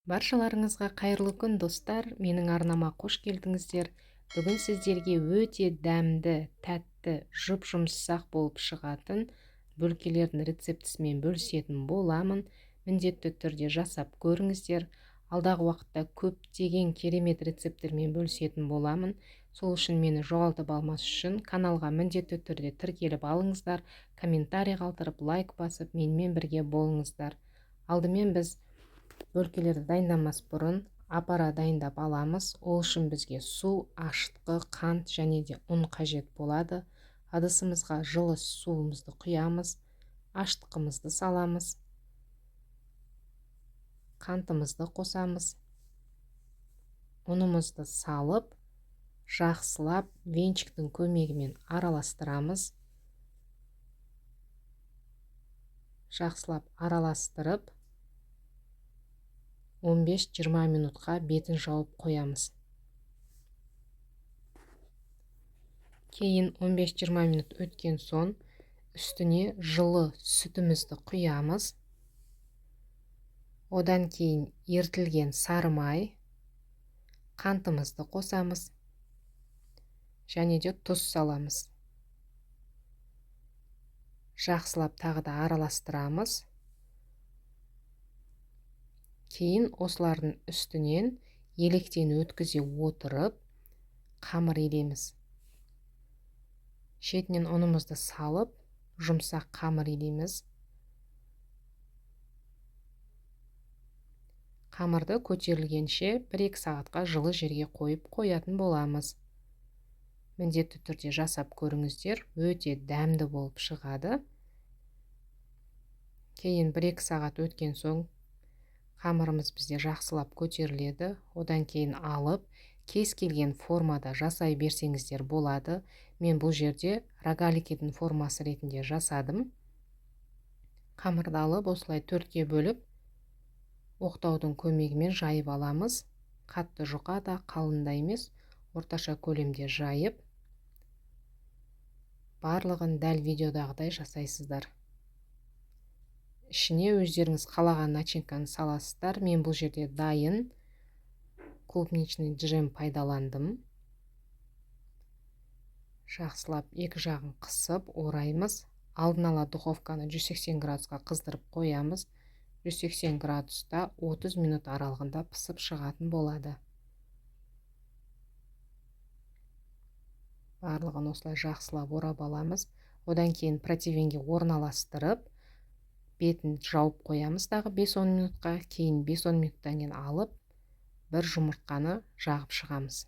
Баршаларыңызға қайырлы күн, достар. Менің арнама қош келдіңіздер. Бүгін сіздерге өте дәмді, тәтті, жұп-жұмсақ болып шығатын бөлкелердің рецептісімен бөлісетін боламын. Міндетті түрде жасап көріңіздер. Алдағы уақытта көптеген керемет рецепттермен бөлісетін боламын. Сол үшін мені жоғалтып алмас үшін каналға міндетті түрде тіркеліп алыңыздар, комментарий қалдырып, лайк басып, менімен бірге болыңыздар. Алдымен біз бөлкелерді дайындамас бұрын апара дайындап аламыз. Ол үшін бізге су, ашытқы, қант және де ұн қажет болады. Ыдысымызға жылы суымызды құямыз, ашытқымызды саламыз, қантымызды қосамыз, ұнымызды салып, жақсылап венчиктің көмегімен араластырамыз. Жақсылап араластырып, 15-20 минутқа бетін жауып қоямыз. Кейін 15-20 минут өткен соң үстіне жылы сүтімізді құямыз. Одан кейін ерітілген сары май, қантымызды қосамыз және де тұз саламыз. Жақсылап тағы да араластырамыз. Кейін осылардың үстінен електен өткізе отырып қамыр илейміз. Шетінен ұнымызды салып, жұмсақ қамыр илейміз. Қамырды көтерілгенше 1-2 сағатқа жылы жерге қойып қоятын боламыз. Міндетті түрде жасап көріңіздер, өте дәмді болып шығады. Кейін 1-2 сағат өткен соң қамырымыз бізде жақсылап көтеріледі. Одан кейін алып, кез келген формада жасай берсеңіздер болады. Мен бұл жерде рогаликидің формасы ретінде жасадым. Қамырды алып, осылай 4-ке бөліп, оқтаудың көмегімен жайып аламыз. Қатты жұқа да, қалын да емес, орташа көлемде жайып, барлығын дәл видеодағыдай жасайсыздар. Ішіне өздеріңіз қалаған начинканы саласыздар. Мен бұл жерде дайын клубничный джем пайдаландым. Жақсылап екі жағын қысып ораймыз. Алдын ала духовканы 180 градусқа қыздырып қоямыз. 180 градуста 30 минут аралығында пысып шығатын болады. Барлығын осылай жақсылап орап аламыз. Одан кейін противенге орналастырып, бетін жауып қоямыз тағы 5-10 минутқа. Кейін 5-10 минуттан кейін алып, бір жұмыртқаны жағып шығамыз.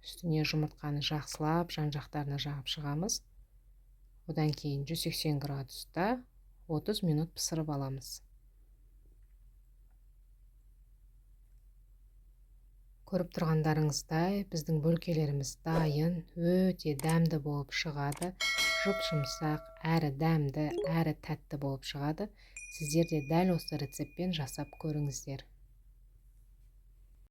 Үстіне жұмыртқаны жақсылап жан-жақтарына жағып шығамыз. Одан кейін 180 градуста 30 минут пісіріп аламыз. Көріп тұрғандарыңыздай, біздің бөлкелеріміз дайын, өте дәмді болып шығады. Жұп-жұмсақ, әрі дәмді, әрі тәтті болып шығады. Сіздер де дәл осы рецептпен жасап көріңіздер.